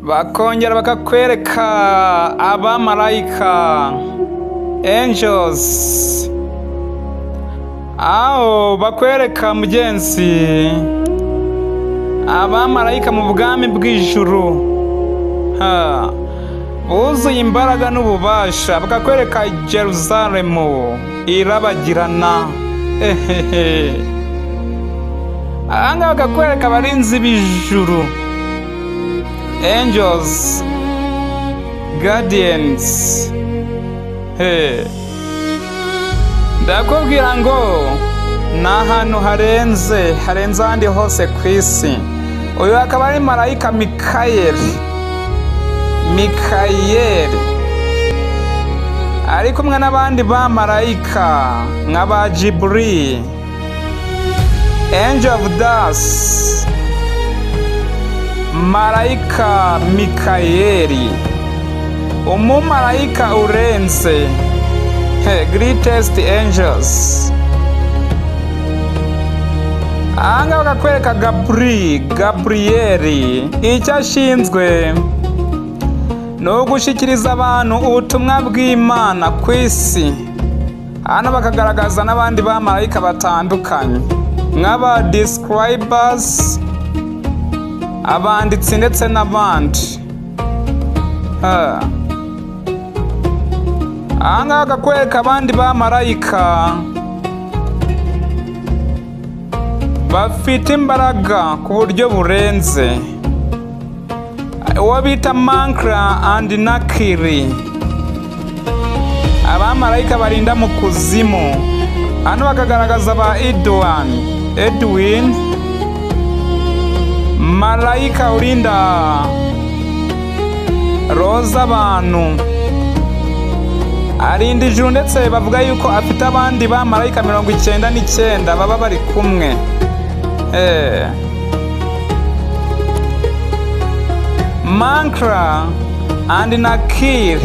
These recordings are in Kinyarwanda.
Bakongera bakakwereka abamarayika, angels, aho bakwereka, mugenzi, abamarayika mu bwami bw'ijuru. Ha, buzuye imbaraga n'ububasha. Bakakwereka Jeruzalemu irabagirana. Ehehe, ahangaha bakakwereka abarinzi b'ijuru, angels guardians. He, ndakubwira ngo ni ahantu harenze, harenze ahandi hose ku isi. Uyu akaba ari marayika Mikayeli. Mikayeli ari kumwe n'abandi bamarayika nka ba Jiburi, angel of death. Marayika Mikayeli, umumarayika urenze. He, greatest angels. Ahangaha bakakwereka Gaburiyeli. Icyo ashinzwe ni ugushyikiriza abantu ubutumwa bw'Imana ku isi. Hano bakagaragaza n'abandi bamarayika batandukanye nk'aba describers, abanditsi, ndetse n'abandi. Ha. Ahangaha bakakwereka abandi bamarayika bafite imbaraga ku buryo burenze, uwo bita Munkar and Nakir, abamarayika barinda mu kuzimu. Hano bakagaragaza ba Edwin, Edwin, marayika urinda roho z'abantu, arinda ijuru, ndetse bavuga yuko afite abandi bamarayika 99 baba bari kumwe. Munkar and Nakir,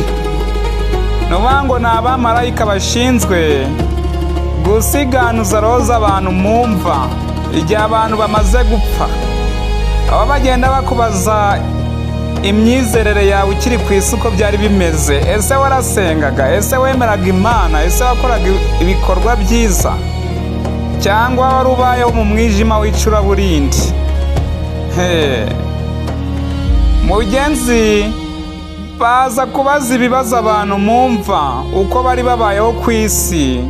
ni ukuvuga ngo ni abamarayika bashinzwe gusiganuza roho z'abantu mu mva igihe abantu bamaze gupfa, aho bagenda bakubaza imyizerere yawe ukiri ku isi, uko byari bimeze. Ese warasengaga? Ese wemeraga Imana? Ese wakoraga ibikorwa byiza, cyangwa wari ubayeho mu mwijima w'icuraburindi? He, mugenzi, baza kubaza ibibazo abantu mu mva, uko bari babayeho ku isi,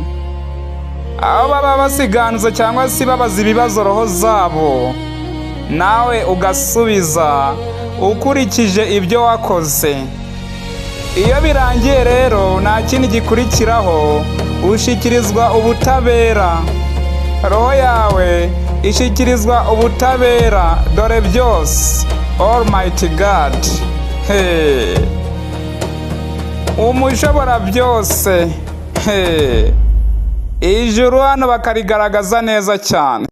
aho baba basiganuza cyangwa se babaza ibibazo roho zabo, nawe ugasubiza ukurikije ibyo wakoze. Iyo birangiye rero, nta kindi gikurikiraho, ushyikirizwa ubutabera, roho yawe ishyikirizwa ubutabera. Dore byose, Almighty God. Hey. Umushobora byose. Hey. Ijuru hano bakarigaragaza neza cyane.